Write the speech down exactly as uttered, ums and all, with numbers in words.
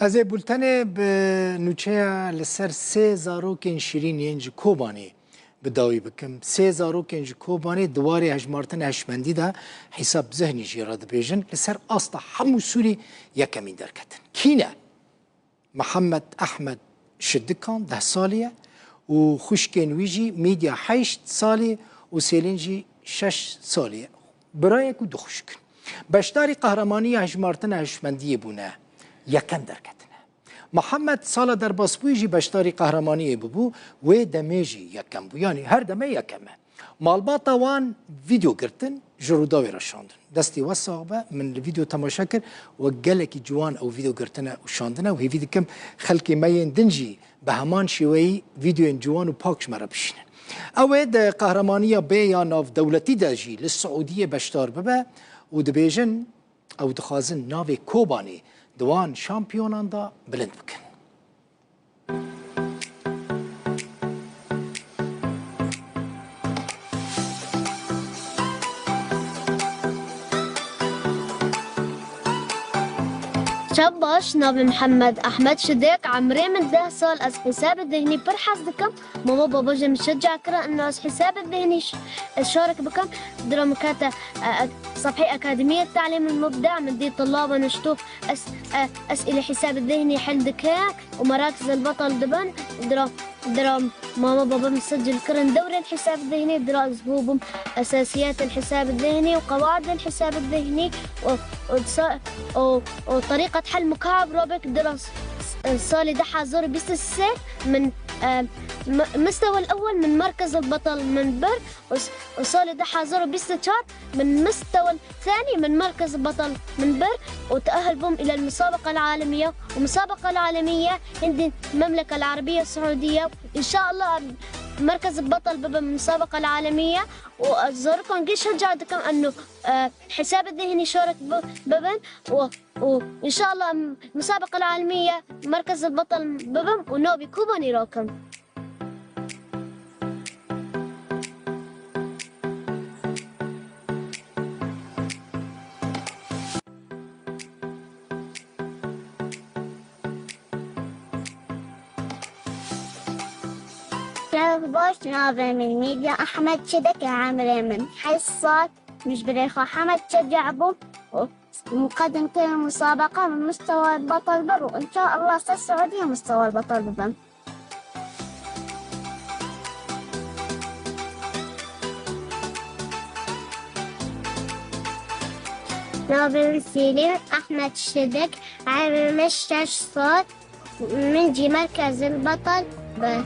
Ez ê bultenê bi nûçeya li ser sê zarokên şîrîn yên ji Kobanê bi dawî bikim. Sê zarokên ji Kobanê di warê hejmartina hişmendî de hîsab zihnî jê re dibêjin. Li ser asta hemû Sûrî yekemîn derketin. Kî ne? Mihemed Ehmed Şidikan deh salî ye û xwişkên wî jî Mîdya heşt salî û Sêlîn jî şeş salî ye. Birayek û du xwişk in. Beşdarî qehremanî ya hejmartina hişmendiyê bûne. Yekem derketine. Mihemed sala derbasbûyî jî beşdarî qehremaniyê bûbû, wê demê jî yekem bû. Yanî her demê yekem e. Malbata wan vîdeo girtin, ji Rûdawê re şandin. Destê we sax be, min li vîdeo temaşe kir, we gelekî ciwan ew vîdeo girtine û şandine û hêvî dikim xelkê me yên din jî bi heman şêweyî vîdeoyên ciwan û pak ji me re bişînin. Ew ê di qehremanîya bê ya navdewletî de jî li Siûdiyê beşdar bibe û dibêjin, ew dixwazin navê Kobanê di wan şampiyonan de bilind bikin. Çav baş, navê Mihemed Ehmed Şidek, emrê min deh sal, ez hesabê dehnî pir hez dikim. Mama baba jê min şeca kira ino ez hesabê dehnî ş-, ez şarik bikim. Dira min kete, e, e, sefhê Akademiyê Te'lîm Mubda, min dî tulaban û ştû es-, e, esîlê hesabê dehnî hel dike. û Merakiz el Betel dibin, dira, dira mama baba min sicil kirin dewrên hesab dehnî, dira ez bûbûm esasiyat el hesab dehnî û qewaid el hesab dehnî û, û sa-, û, û terîqet hel mukab robek dira s-, s-, salê du hazar û bîst û sê min, e, m-, mistewa el ewwel min Merkez el Betel min bir û s-, û salê du hazar û bîst û çar من مستوى الثاني من مركز بطل من بر، وتأهل بهم إلى المسابقة العالمية، ومسابقة العالمية عندي المملكة العربية السعودية، إن شاء الله مركز بطل ببن المسابقة العالمية. وزوركم قيش شجعتكم أنه، آه، حساب الذهني شارك ب-، ببن و-، وإن شاء الله المسابقة العالمية مركز البطل ببن ونوبي كوبوني روكم. Çav baş, navê min Mîdya Ehmed Çidek e, emrê min heşt sal, min ji birê xwe Hemed şeca bûm û مقدم كان مسابقة من مستوى البطل بر، وإن شاء الله سا السعودية مستوى البطل ببن. Navê min Sîlî Ehmed Şidek, emrê min şeş sal, min jî Merkez el Betel bir.